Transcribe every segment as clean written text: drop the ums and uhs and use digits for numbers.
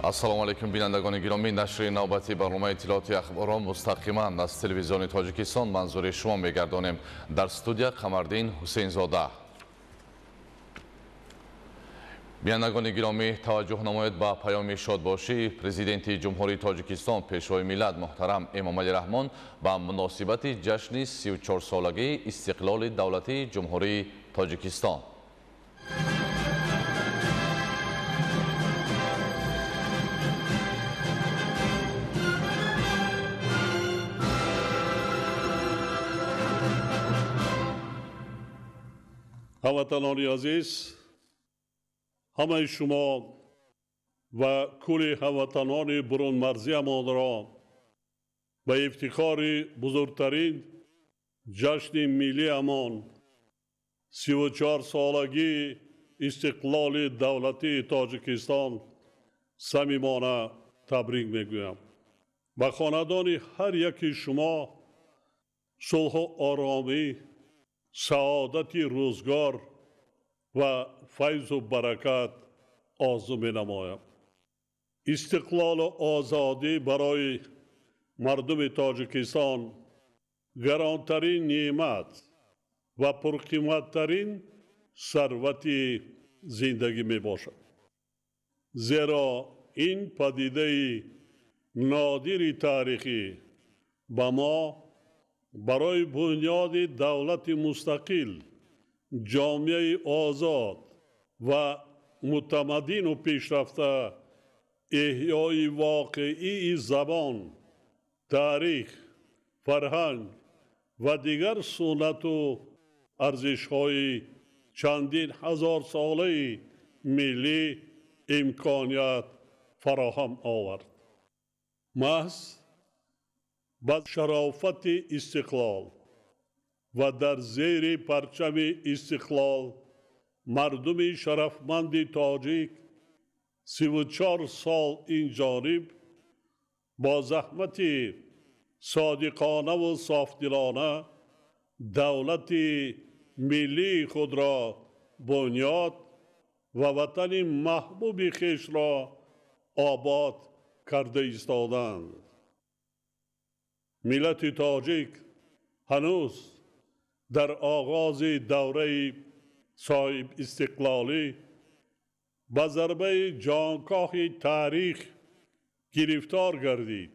Ассалому алайкум, бинандагони гиромӣ. Нашри навбати барномаи иттилооти ахборро мустақиман аз телевизиони Тоҷикистон манзури шумо мегардонем. Дар студия Қамардин Ҳусейнзода. Бинандагони гиромӣ, таваҷҷӯҳ намоед ба паёми шодбошии Президенти Ҷумҳурии Тоҷикистон, Пешвои миллат муҳтарам Эмомалӣ Раҳмон ба муносибати ҷашни 34-солагии истиқлоли давлатии Ҷумҳурии Тоҷикистон. Ҳамватанони азиз, ҳамаи шумо ва кулли ҳамватанони бурунмарзиамонро ба ифтихори бузургтарин ҷашни миллиамон, 34-солагии истиқлоли давлатии Тоҷикистон самимона табрик мегӯям. Ба хонадони ҳар яки шумо сулҳу оромӣ, саодати рӯзгор ва файзу баракат орзу менамоям. Истиқлолу озодӣ барои мардуми Тоҷикистон гаронтарин неъмат ва пурқиматтарин сарвати зиндагӣ мебошад. Зеро ин падидаи нодири таърихӣ ба мо барои бунёди давлати мустақил, ҷомеаи озод ва мутамаддину пешрафта, эҳёи воқеии забон, таърих, фарҳанг ва дигар суннату арзишҳои чандин ҳазорсолаи миллӣ имконият фароҳам овард. Маҳз ба шарофати истиқлол ва дар зери парчами истиқлол мардуми шарафманди тоҷик 34 сол ин ҷониб бо заҳмати содиқонаву софдилона давлати миллии худро бунёд ва ватани маҳбуби хешро обод карда истоданд. Миллати тоҷик ҳанӯз дар оғози давраи соҳибистиқлолӣ ба зарбаи ҷонкоҳи таърих гирифтор гардид,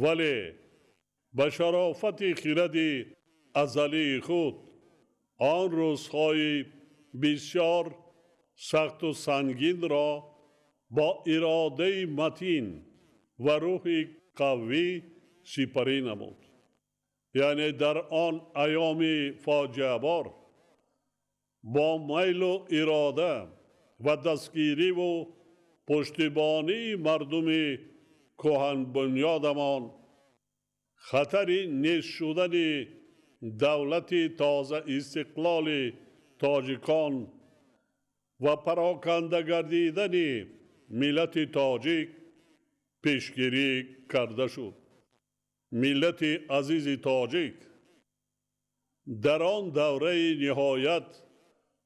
вале ба шарофати хиради азалии худ он рӯзҳои бисёр сахту сангинро бо иродаи матин ва рӯҳи қавӣ сипарӣ намуд. Яъне дар он айёми фоҷиабор бо майлу ирода ва дастгириву пуштибонии мардуми кӯҳанбунёдамон хатари нест шудани давлати тозаистиқлоли тоҷикон ва пароканда гардидани миллати тоҷик пешгирӣ карда шуд. Миллати азизи тоҷик дар он давраи ниҳоят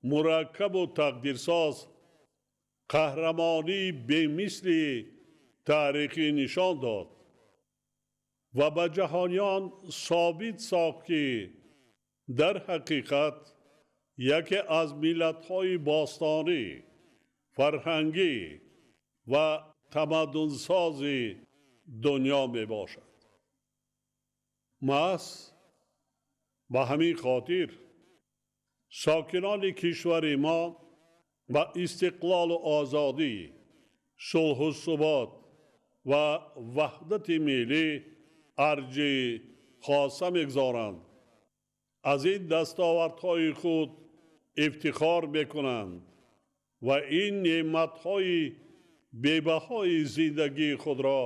мураккабу тақдирсоз қаҳрамонии бемисли таърихӣ нишон дод ва ба ҷаҳониён собит сохт, ки дар ҳақиқат яке аз миллатҳои бостонӣ, фарҳангӣ ва тамаддунсози дунё мебошад. Маҳз ба ҳамин хотир сокинони кишвари мо ба истиқлолу озодӣ, сулҳу субот ва ваҳдати миллӣ арҷи хоса мегузоранд, аз ин дастовардҳои худ ифтихор мекунанд ва ин неъматҳои бебаҳои зиндагии худро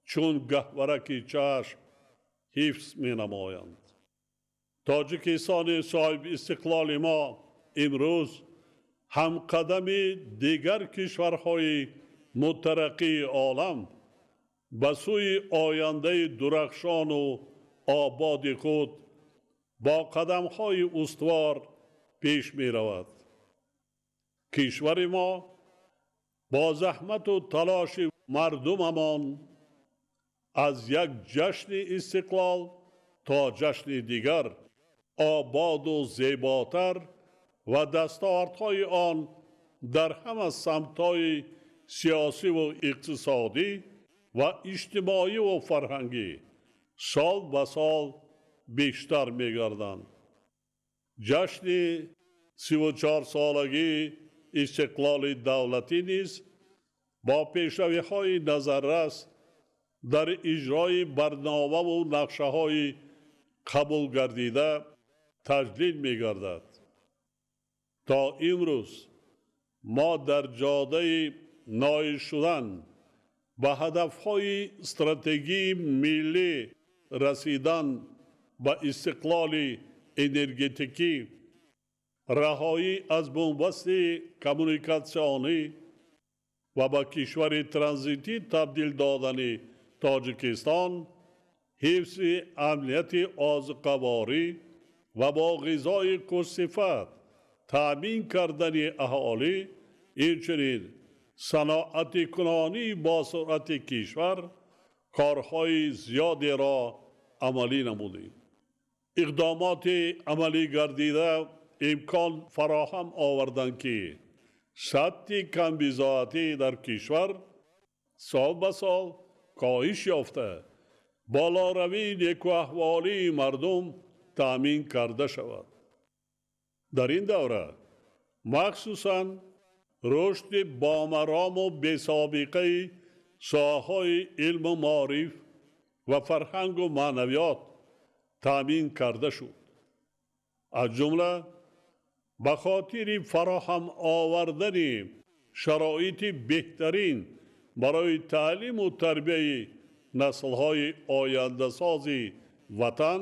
чун гаҳвораки чашм ҳифз менамоянд. Тоҷикистони соҳибистиқлоли мо имрӯз ҳамқадами дигар кишварҳои мутараққии олам ба сӯи ояндаи дурахшону ободи худ бо қадамҳои устувор пеш меравад. Кишвари мо Бо заҳмату талоши мардумамон аз як ҷашни истиқлол то ҷашни дигар ободу зеботар ва дастовардҳои он дар ҳама самтҳои сиёсиву иқтисодӣ ва иҷтимоиву фарҳангӣ сол ба сол бештар мегарданд. Ҷашни 34-солагии истиқлоли давлатӣ низ бо пешравиҳои назаррас дар иҷрои барномаву нақшаҳои қабулгардида таҷлил мегардад. То имрӯз мо дар ҷодаи ноил шудан ба ҳадафҳои стратегии миллӣ расидан ба истиқлоли энергетикӣ, раҳоӣ аз бунбасти коммуникатсионӣ ва ба кишвари транзитӣ табдил додани Тоҷикистон, ҳифзи амнияти озуқаворӣ ва бо ғизои хушсифат таъмин кардани аҳолӣ, инчунин саноатикунонии босуръати кишвар корҳои зиёдеро амалӣ намудем. Иқдомоти амалӣ гардида имкон фароҳам оварданд, ки сатҳи камбизоатӣ дар кишвар сол ба сол коҳиш ёфта, болоравии некуаҳволии мардум таъмин карда шавад. Дар ин давра махсусан рушди бомарому бесобиқаи соҳаҳои илму маориф ва фарҳангу маънавиёт таъмин карда шуд. Аз ҷумла ба хотири фароҳам овардани шароити беҳтарин барои таълиму тарбияи наслҳои ояндасози ватан,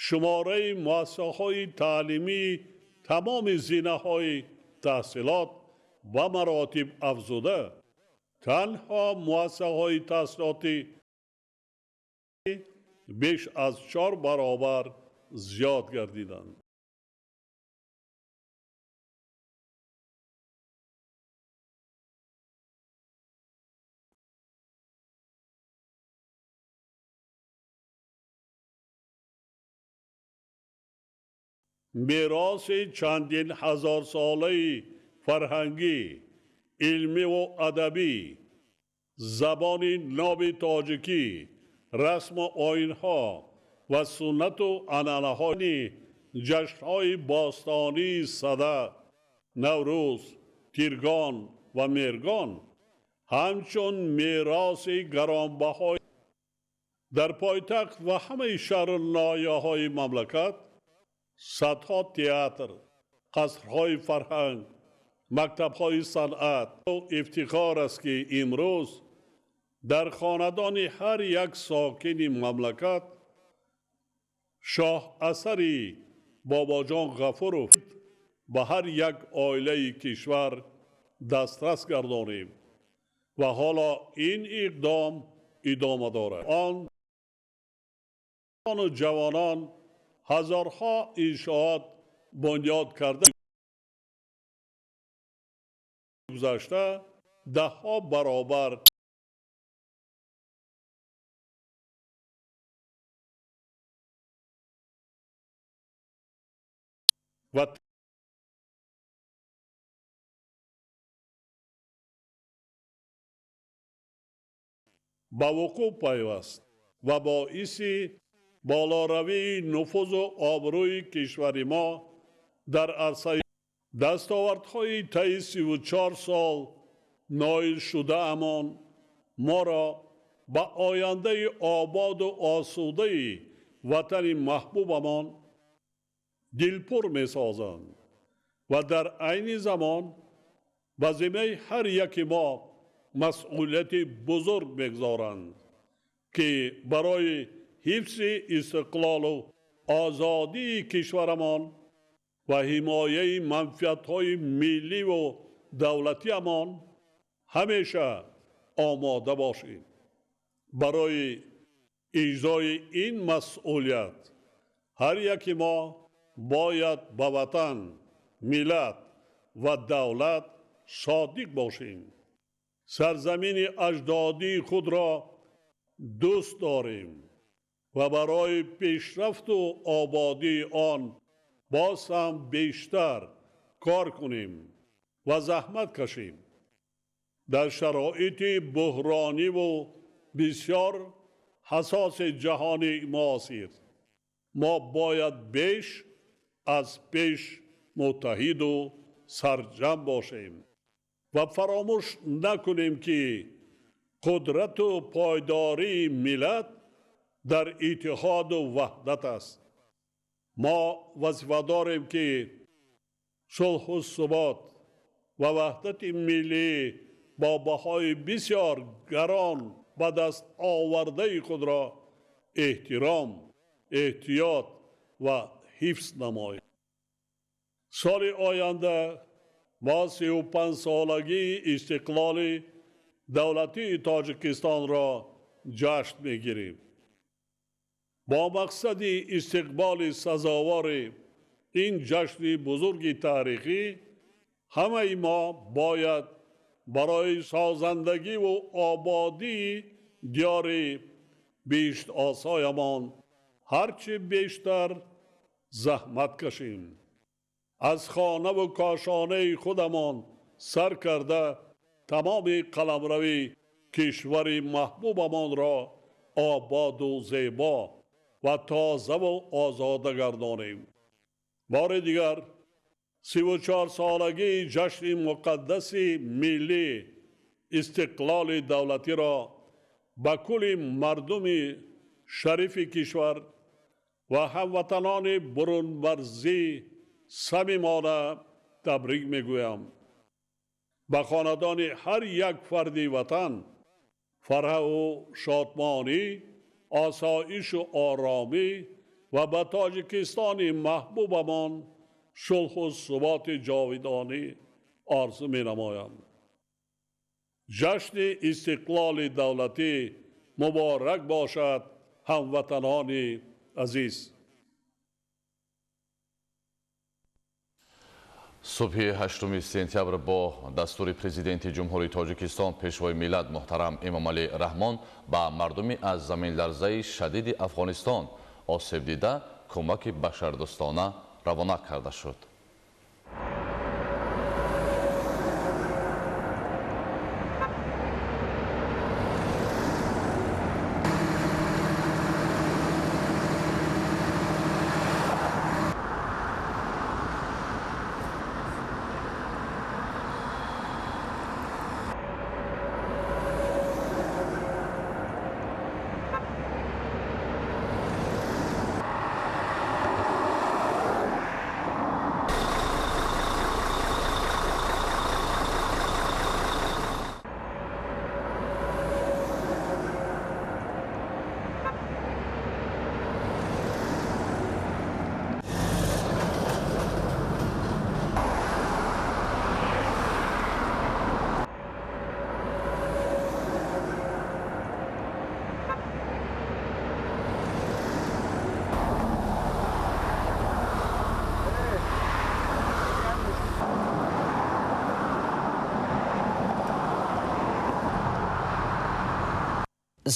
шумораи муассисаҳои таълимии тамоми зинаҳои таҳсилот ба маротиб афзуда, танҳо муассисаҳои таҳсилоти беш аз 4 баробар зиёд гардиданд. Мероси чандин ҳазорсолаи фарҳангӣ, илмиву адабӣ, забони ноби тоҷикӣ, расму оинҳо ва суннату анъанаҳои ҷашнҳои бостонии Сада, Наврӯз, Тиргон ва Меҳргон ҳамчун мероси гаронбаҳо дар пойтахт ва ҳамаи шаҳру ноҳияҳои мамлакат садҳо театр, қасрҳои фарҳанг, мактабҳои санъат. Ифтихор аст, ки имрӯз дар хонадони ҳар як сокини мамлакат шоҳасари Бобоҷон Ғафуров ба ҳар як оилаи кишвар дастрас гардонем ва ҳоло ин иқдом идома дорад. Он ҷавонон ҳазорҳо иншоот бунёд карда гузашта даҳҳо баробар ва ба вуқӯъ пайваст ва боиси болоравии нуфузу обрӯи кишвари мо дар арсаи дастовардҳои таи 34 сол ноил шудаамон моро ба ояндаи ободу осудаи ватани маҳбубамон дилпур месозанд ва дар айни замон ба зиммаи ҳар яки мо масъулияти бузург мегузоранд, ки барои ҳифзи истиқлолу озодии кишварамон ва ҳимояи манфиатҳои милливу давлатиамон ҳамеша омода бошем. Барои иҷрои ин масъулият ҳар яки мо бояд ба ватан, миллат ва давлат содиқ бошем. Сарзамини аҷдодии худро дӯст дорем ва барои пешрафту ободии он боз ҳам бештар кор кунем ва заҳмат кашем. Дар шароити буҳрониву бисёр ҳассоси ҷаҳони муосир мо бояд беш аз пеш муттаҳиду сарҷам бошем ва фаромӯш накунем, ки қудрату пойдории миллат дар иттиҳоду ваҳдат аст. Мо вазифа дорем, ки сулҳу субот ва ваҳдати миллӣ бо баҳои бисёр гарон ба даст овардаи худро эҳтиром, эҳтиёт ва ҳифз намоем. Соли оянда мо 35-солагии истиқлоли давлатии Тоҷикистонро ҷашн мегирем. Бо мақсади истиқболи сазовори ин ҷашни бузурги таърихӣ ҳамаи мо бояд барои созандагиву ободии диёри биҳиштосоямон ҳарчи бештар заҳмат кашем. Аз хонаву кошонаи худамон сар карда тамоми қаламрави кишвари маҳбубамонро ободу зебо ва тозаву озода гардонем. Бори дигар 34-солагии ҷашни муқаддаси миллӣ истиқлоли давлатиро ба кулли мардуми шарифи кишвар ва ҳамватанони бурунмарзӣ самимона табрик мегӯям. Ба хонадони ҳар як фарди ватан фараҳу шодмонӣ, осоишу оромӣ ва ба Тоҷикистони маҳбубамон сулҳу суботи ҷовидонӣ орзу менамоям. Ҷашни истиқлоли давлатӣ муборак бошад, ҳамватанони азиз. Субҳи 8 сентябр бо дастури Президенти Ҷумҳурии Тоҷикистон Пешвои миллат муҳтарам Эмомалӣ Раҳмон ба мардуми аз заминларзаи шадиди Афғонистон осеб дида кӯмаки башардӯстона равона карда шуд.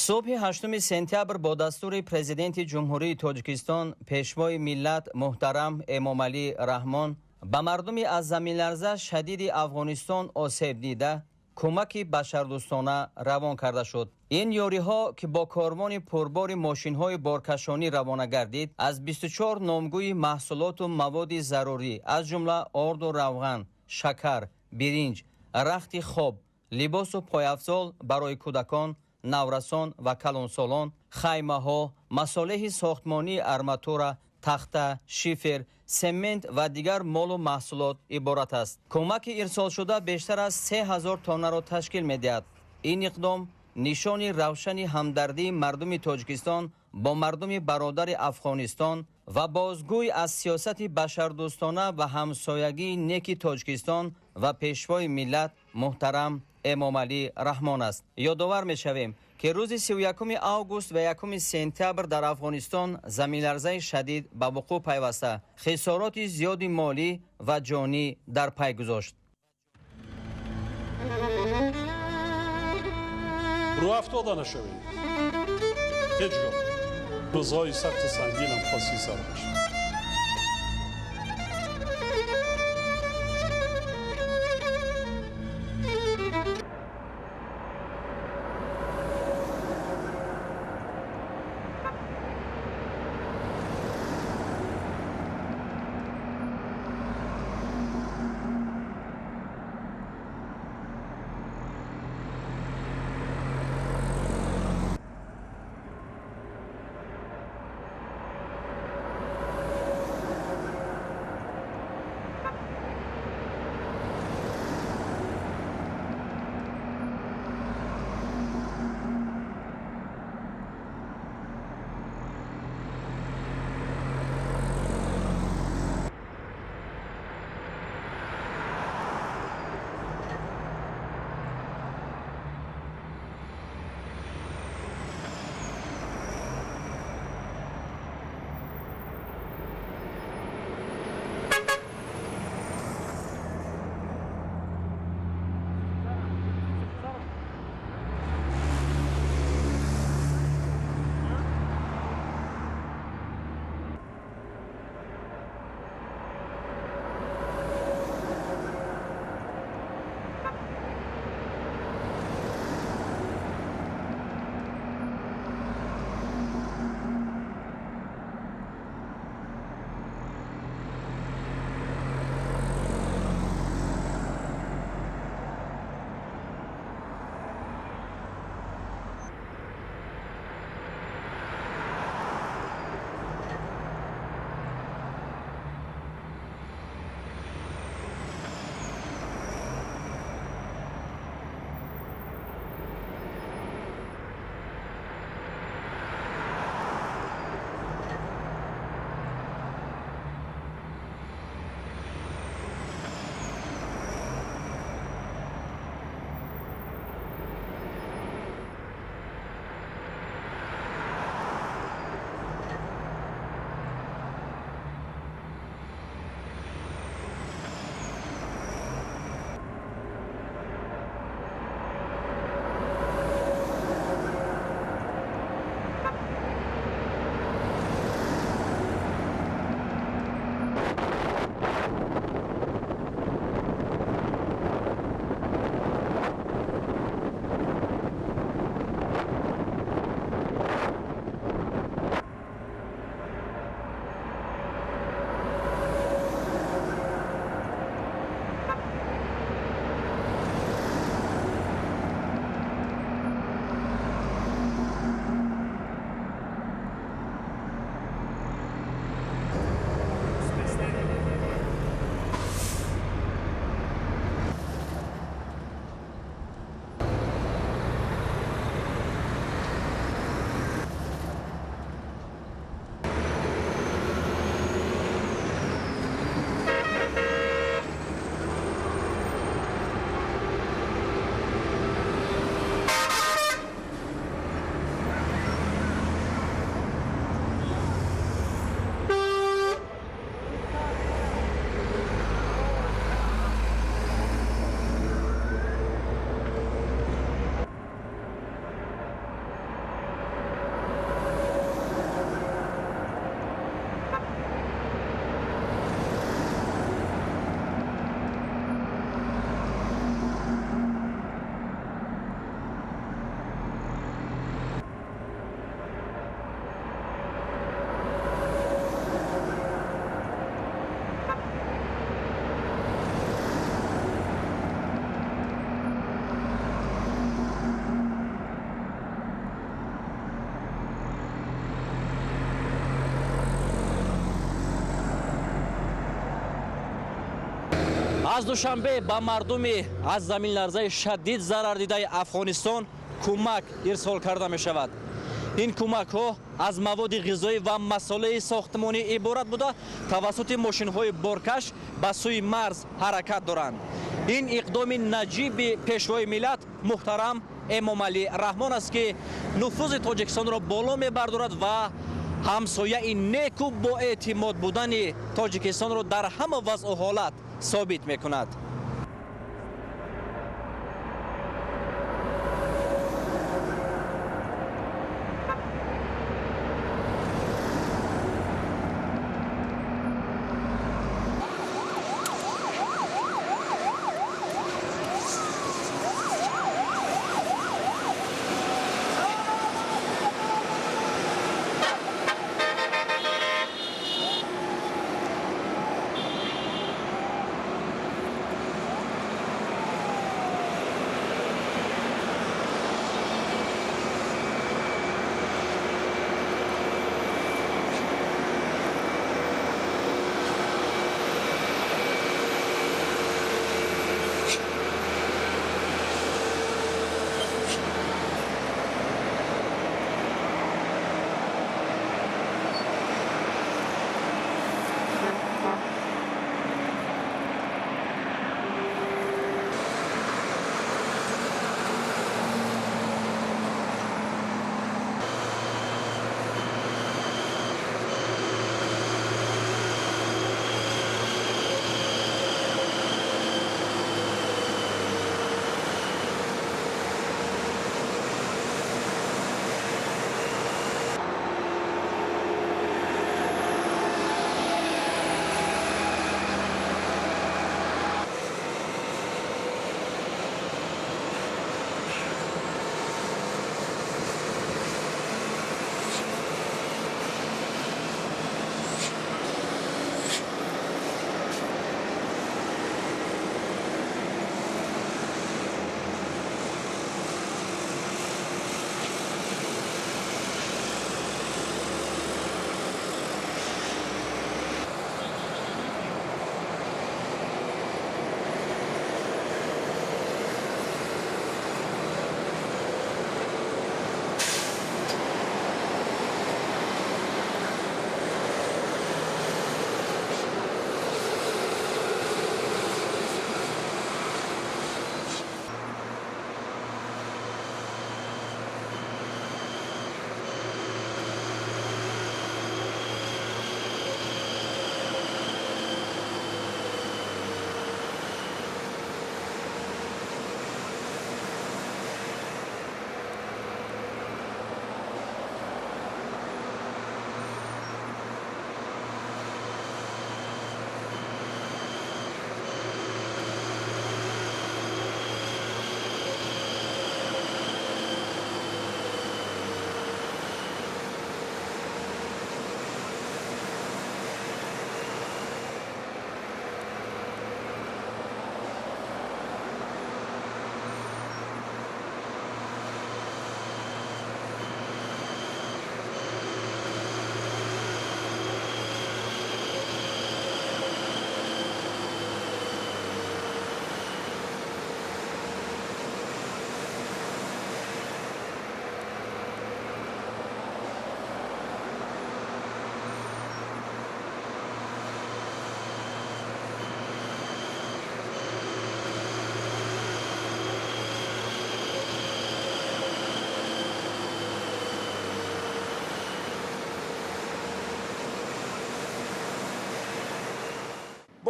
Субҳи 8 сентябр бо дастури Президенти Ҷумҳурии Тоҷикистон Пешвои миллат муҳтарам Эмомалӣ Раҳмон ба мардуми аз заминларза шадиди Афғонистон осеб дида кӯмаки башардӯстона равон карда шуд. Ин ёриҳо, ки бо корвони пурбори мошинҳои боркашонӣ равона гардид, аз 24 номгӯи маҳсулоту маводи зарурӣ, аз ҷумла орду равған, шакар, биринҷ, рахти хоб, либосу пойафзол барои кӯдакон, наврасон ва калонсолон, хаймаҳо, масолеҳи сохтмонии арматура, тахта, шифер, семент ва дигар молу маҳсулот иборат аст. Кӯмаки ирсолшуда бештар аз 3000 тоннаро ташкил медиҳад. Ин иқдом нишони равшани ҳамдардии мардуми Тоҷикистон бо мардуми бародари Афғонистон ва бозгӯй аз сиёсати башардӯстона ва ҳамсоягии неки Тоҷикистон ва Пешвои миллат муҳтарам Эмомалӣ Раҳмон аст. Ёдовар мешавем, ки рӯзи 31 август ва 1 сентябр дар Афғонистон заминларзаи шадид ба вуқӯъ пайваста хисороти зиёди молӣ ва ҷонӣ дар пай гузошт. Рӯ афтода нашавед ҳеҷ гоҳ. Рӯзҳои сахту сангинам паси сар бошад. Аз Душанбе ба мардуми аз заминларзаи шадид зарардидаи Афғонистон кӯмак ирсол карда мешавад. Ин кӯмакҳо аз маводи ғизоӣ ва масолеҳи сохтмонӣ иборат буда, тавассути мошинҳои боркаш ба сӯи марз ҳаракат доранд. Ин иқдоми наҷиби Пешвои миллат муҳтарам Эмомалӣ Раҳмон аст, ки нуфузи Тоҷикистонро боло мебардорад ва ҳамсояи неку боэътимод будани Тоҷикистонро дар ҳама вазъу ҳолат собит мекунад.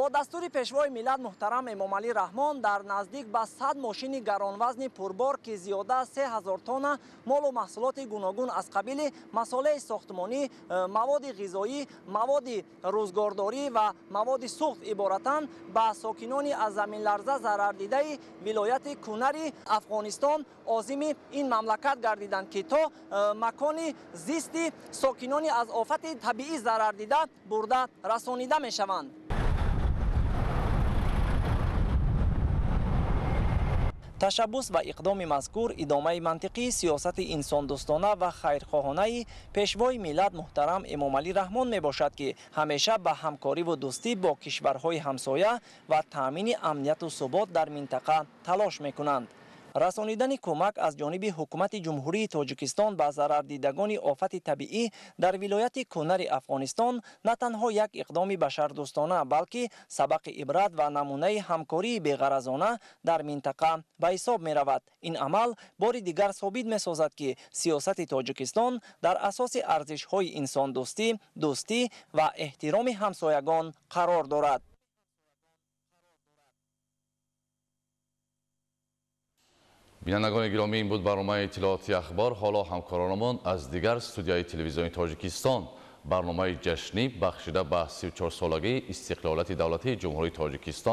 Бо дастури Пешвои миллат муҳтарам Эмомалӣ Раҳмон дар наздик ба 100 мошини гаронвазни пурбор, ки зиёда аз 3000 тонна молу маҳсулоти гуногун аз қабили масолеҳи сохтмонӣ, маводи ғизоӣ, маводи рӯзгордорӣ ва маводи сӯхт иборатанд, ба сокинони аз заминларза зарардидаи вилояти Кунари Афғонистон озими ин мамлакат гардиданд, ки то макони зисти сокинони аз офати табиӣ зарардида бурда расонида мешаванд. Ташаббус ва иқдоми мазкур идомаи мантиқии сиёсати инсондӯстона ва хайрхоҳонаи Пешвои миллат муҳтарам Эмомалӣ Раҳмон мебошад, ки ҳамеша ба ҳамкориву дӯстӣ бо кишварҳои ҳамсоя ва таъмини амнияту субот дар минтақа талош мекунанд. Расонидани кӯмак аз ҷониби ҳукумати Ҷумҳурии Тоҷикистон ба зарардидагони офати табиӣ дар вилояти Кунари Афғонистон на танҳо як иқдоми башардӯстона, балки сабақи ибрат ва намунаи ҳамкории беғаразона дар минтақа ба ҳисоб меравад. Ин амал бори дигар собит месозад, ки сиёсати Тоҷикистон дар асоси арзишҳои инсондӯстӣ, дӯстӣ ва эҳтироми ҳамсоягон қарор дорад. Бинандагони гиромӣ, ин буд барномаи иттилооти ахбор. Ҳоло ҳамкоронамон аз дигар студияи телевизиони Тоҷикистон барномаи ҷашнӣ бахшида ба 34-солагии истиқлолияти давлатии Ҷумҳурии Тоҷикистон.